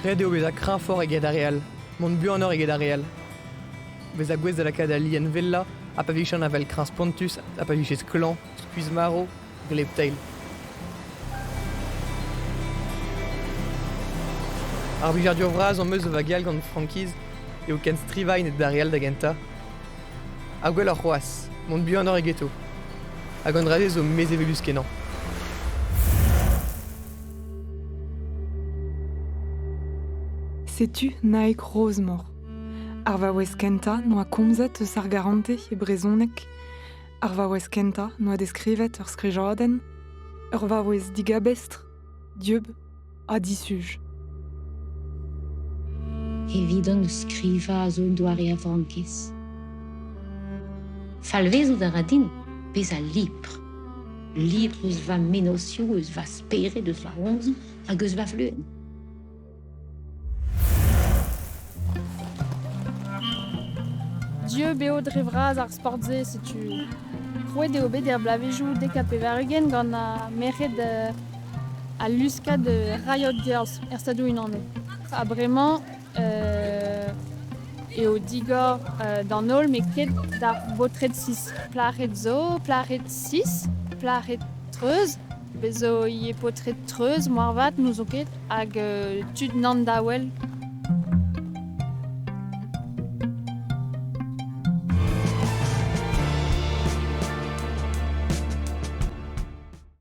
Ret eo bezañ kreñvoc'h eget ar re all, mont buanoc'h eget ar re all. Bezañ gouest da lakaat al lien wellañ ha pa vije an avel kreñv-spontus ha pa vijez klañv, skuizh-marv, gleb-teil. Ar blijadur vras am eus o vageal gant frankiz eo kenstrivañ d'ar re all da gentañ. Ha gwelloc'h c'hoazh, mont buanoc'h egeto. Hag an dra-se zo mezevellus-kenañ. Setu Naig Rozmor. Ar vaouez kentañ 'noa komzet eus ar garantez e brezhoneg. Ar vaouez kentañ 'noa deskrivet ur skrijadenn. Ur vaouez digabestr, dieub ha disuj. Evidon skrivañ a zo un doare a frankiz. Falvezout a ra din bezañ libr. Libr eus va mennozhioù, eus va spered, eus va c'homzoù hag eus va fluenn. Dieub eo dre vras ar sport-se, setu krouet eo bet er bloavezhioù 90 gant ar merc'hed al luskad Riot Girls er Stadoù-Unanet. Ha bremañ eo digor d'an holl met ket d'ar baotred sis. Plac'hed zo, plac'hed sis, plac'hed treuz. Bez zo ivez paotred treuz moarvat, n'ouzon ket, hag tud nann-daouel.